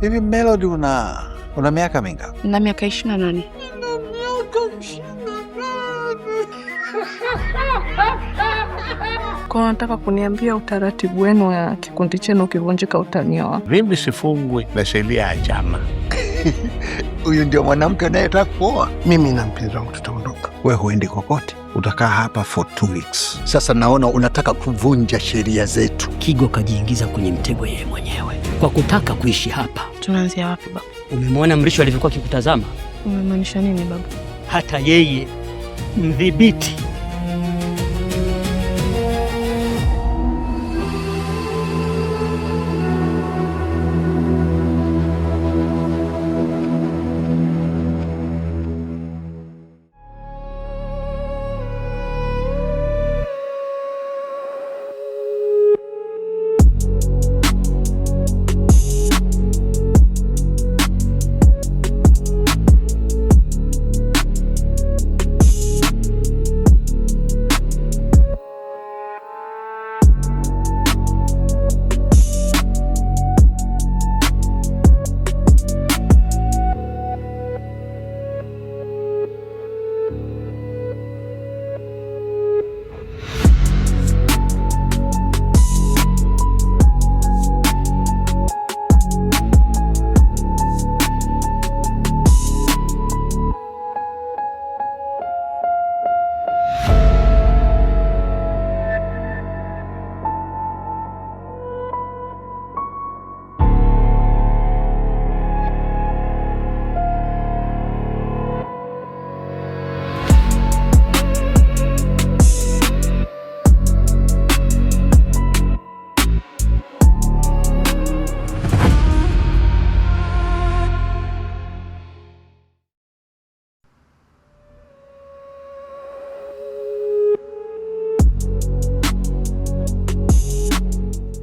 Hivi Melody, una miaka mingapi? Na miaka 28. Kwa nataka kuniambia utaratibu wenu wa kikundi chenu ukivunjika utanioa? Mimi sifungwi na sheria ya chama. Huyu ndio mwanamke anayetaka kuoa. Mimi na mpenzi wangu tutaondoka. We huendi kokote, utakaa hapa for 2 weeks. Sasa naona unataka kuvunja sheria zetu. Kigo kajiingiza kwenye mtego yeye mwenyewe kwa kutaka kuishi hapa. Tunaanzia wapi baba? Umemwona Mrisho alivyokuwa akikutazama? Umemaanisha nini baba? Hata yeye mdhibiti.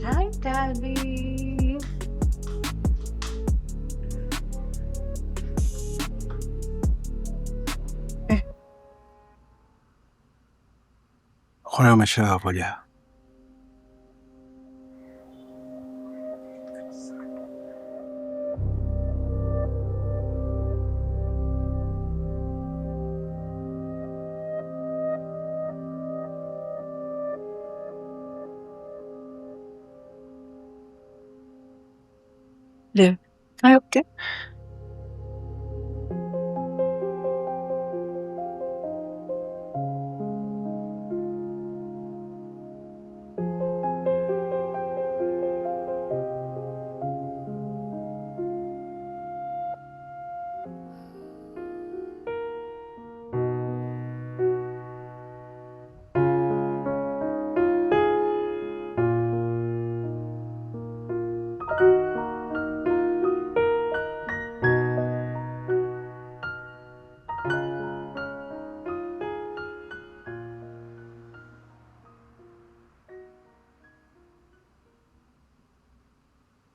Hi, Daddy. Kwa nini umechelewa kuja? Liv, are you okay?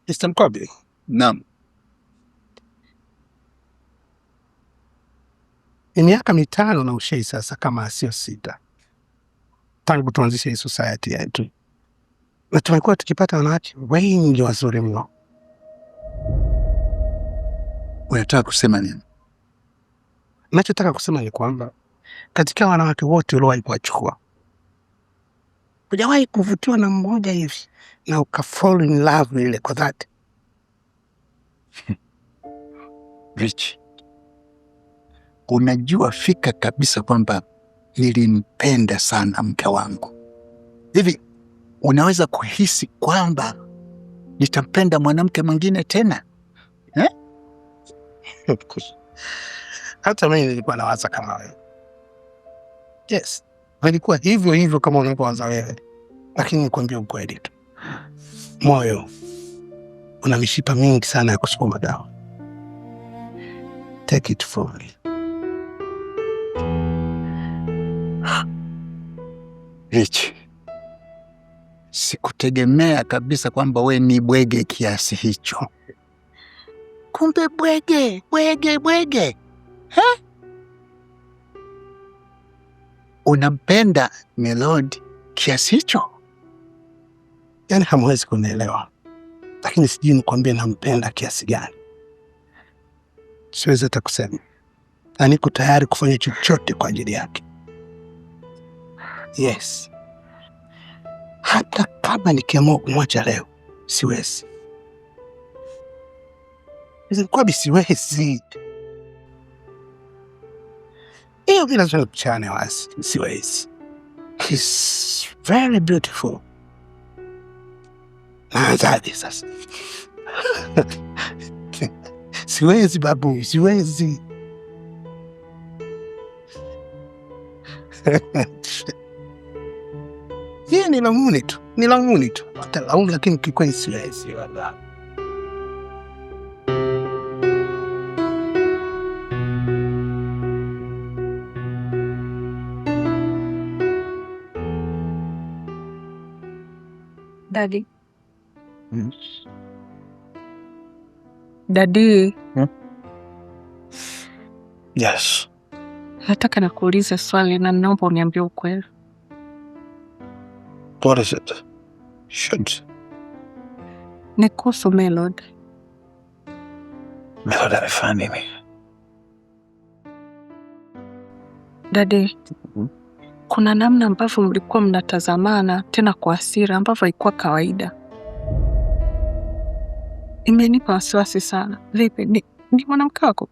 Mr. Mkwabi, Naam. Ni miaka 5 na ushei sasa, kama sio 6, tangu tuanzishe hii society yetu, na tumekuwa tukipata wanawake wengi wazuri mno. Unataka kusema nini? Nachotaka kusema ni kwamba katika wanawake wote uliowahi kuwachukua, hujawahi kuvutiwa na mmoja hivi na uka fall in love ile kwa dhati? Rich, unajua fika kabisa kwamba nilimpenda sana mke wangu. Hivi unaweza kuhisi kwamba nitampenda mwanamke mwingine tena eh? Hata mimi nilikuwa nawaza kama wewe. Yes, nilikuwa hivyo hivyo kama unavyowaza wewe, lakini nikwambia ukweli tu, moyo una mishipa mingi sana ya kusukuma damu. Take it from me. Rich, sikutegemea kabisa kwamba we ni bwege kiasi hicho. Kumbe bwege bwege bwege, he? Unampenda Melody kiasi hicho? Yaani hamwezi kunielewa, Lakini sijui nikwambie nampenda kiasi gani. Siwezi hata kusema, na niko tayari kufanya chochote kwa ajili yake. Yes, hata kama nikiamua kumwacha leo, siwezi. Kwabi, siwezi. Hiyo bila swali kuchane wazi, siwezi. He's very beautiful. Naanzaje sasa? Siwezi babu, siwezi. Yeye ni laumuni tu, ni laumuni tu, atalaumu, lakini kikweli siwezi. Daddy. Daddy. Yes. Nataka nakuulize swali na naomba uniambie ukweli. What is it? Should. Ni kuhusu Melody. Melody amefanya nini? Daddy, kuna namna ambavyo mlikuwa mnatazamana tena kwa hasira ambavyo haikuwa kawaida. Imenipa wasiwasi sana. Vipi, ni mwanamke wako?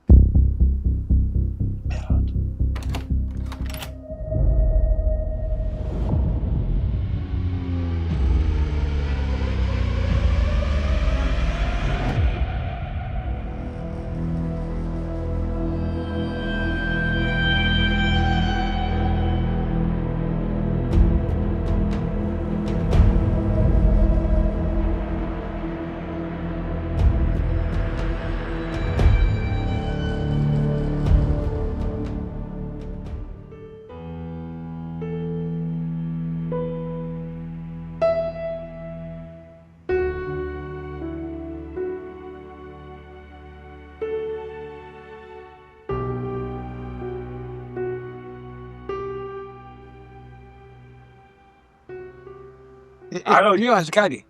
Alo, ndio askari.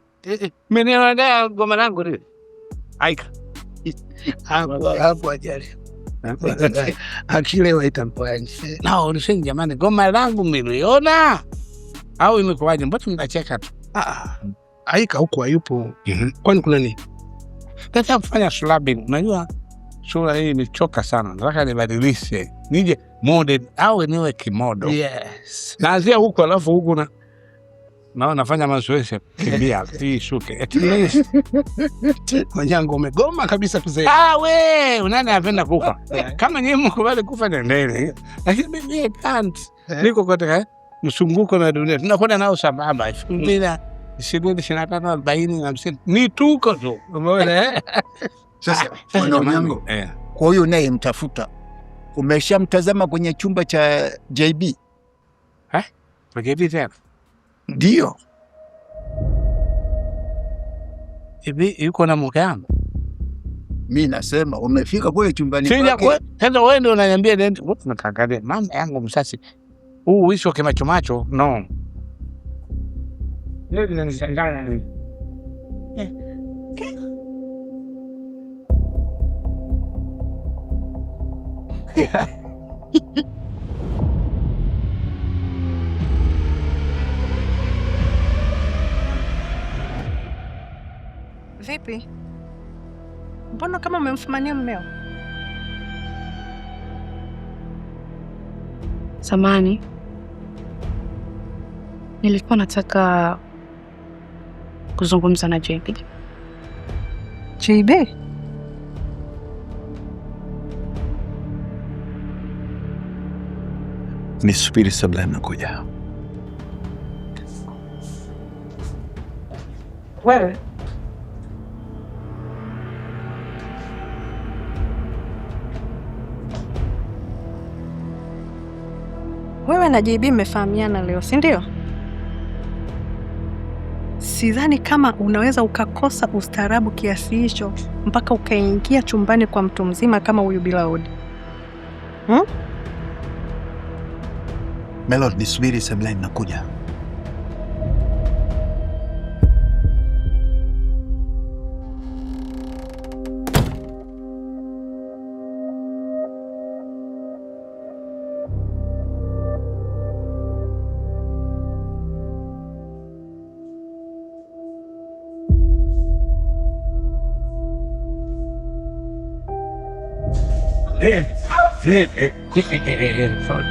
Mmeniandaa goma langu lile. Aika. Hapo hapo ajali. Akilewa itampoaje? Na uliseni jamani, goma langu mmeliona au imekuwaje? Mbona mnacheka tu? Ah, Aika huku hayupo. Kwani kuna nini? Nataka kufanya slabbing. Unajua sura hii imechoka sana, nataka nibadilishe nije modern au niwe kimodo. Yes. Naanzia huku alafu huku na naona nafanya mazoezi ya kukimbia hii shuke. At least Wanyango umegoma kabisa kuzeeka. Ah, we nani anapenda kufa? Kama nyinyi mkubali kufa nendeni, lakini mimi I can't. Niko katika msunguko na dunia, tunakwenda nao sambamba 2020, 25, 40, 50 ni tuko tu, umeona eh? Sasa Sasa Bwana jamani, Onyango, kwa huyo unayemtafuta umeshamtazama kwenye chumba cha JB? Eh? Kwa JB tena? Ndio. JB yuko na mke wangu. Mi nasema umefika kule chumbani Sija kwake. sasa wewe ndio unaniambia nende. Wewe unakaangalia mama yangu msasi. Huu uishi wa kimacho macho no. Leo linanishangaza mimi. Vipi? Mbona kama umemfumania mmeo? Samani, nilikuwa nataka kuzungumza na JB. JB? Nisubiri Sabla nakuja. Wewe? Wewe na JB mmefahamiana leo, si ndio? Sidhani kama unaweza ukakosa ustaarabu kiasi hicho mpaka ukaingia chumbani kwa mtu mzima kama huyu bila hodi. Melody, nisubiri Sabla nakuja. Sorry.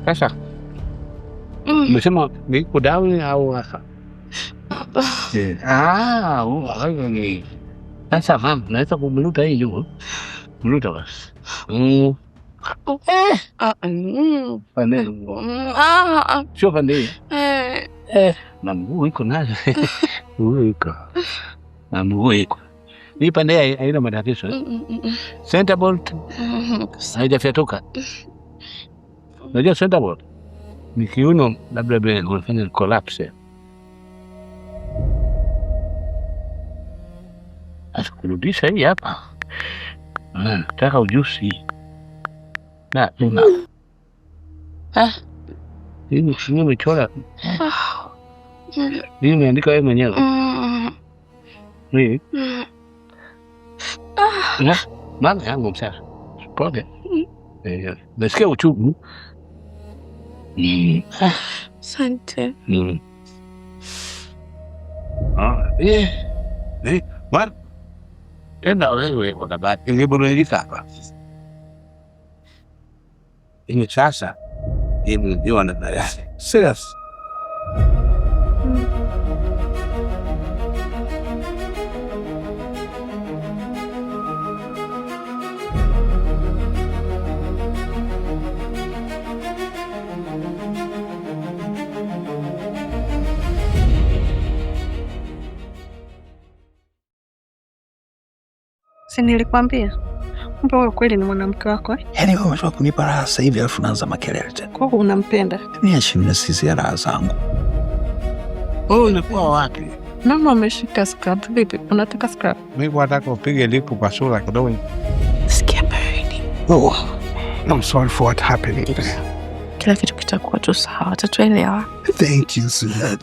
Sasa umesema niko down au hasa? Ah, ni. Sasa mama, naweza kumluta hii juu. Mluta basi. Pande. Sio pande hii. Na mguu iko nayo. Mguu iko. Na mguu iko. Hii pande haina matatizo. Center bolt haijafyatuka. Unajua center bolt ni kiuno, labda unafanya collapse. Sasa kurudisha hii hapa, nataka ujusi na una hii umechora hii, umeandika wewe mwenyewe hii. Mama yangu msasa, pole, nasikia uchungu. Asante. Tena wewe unabaki ingeburudika hapa. Ini sasa imerudiwa na tayari. Serious. Si nilikwambia? Kumbe huyo kweli ni mwanamke wako eh? Yaani wewe unataka kunipa raha sasa hivi alafu unaanza makelele tena. Kwa hiyo unampenda? Niache mimi raha zangu. Wewe unakuwa wapi? Mama ameshika scrub. Vipi, unataka scrub? Mimi nataka upige lipu kwa sura kidogo. Sikia baridi. Oh, I'm sorry for what happened. Kila kitu kitakuwa tu sawa, tatuelewa. Thank you, sweetheart.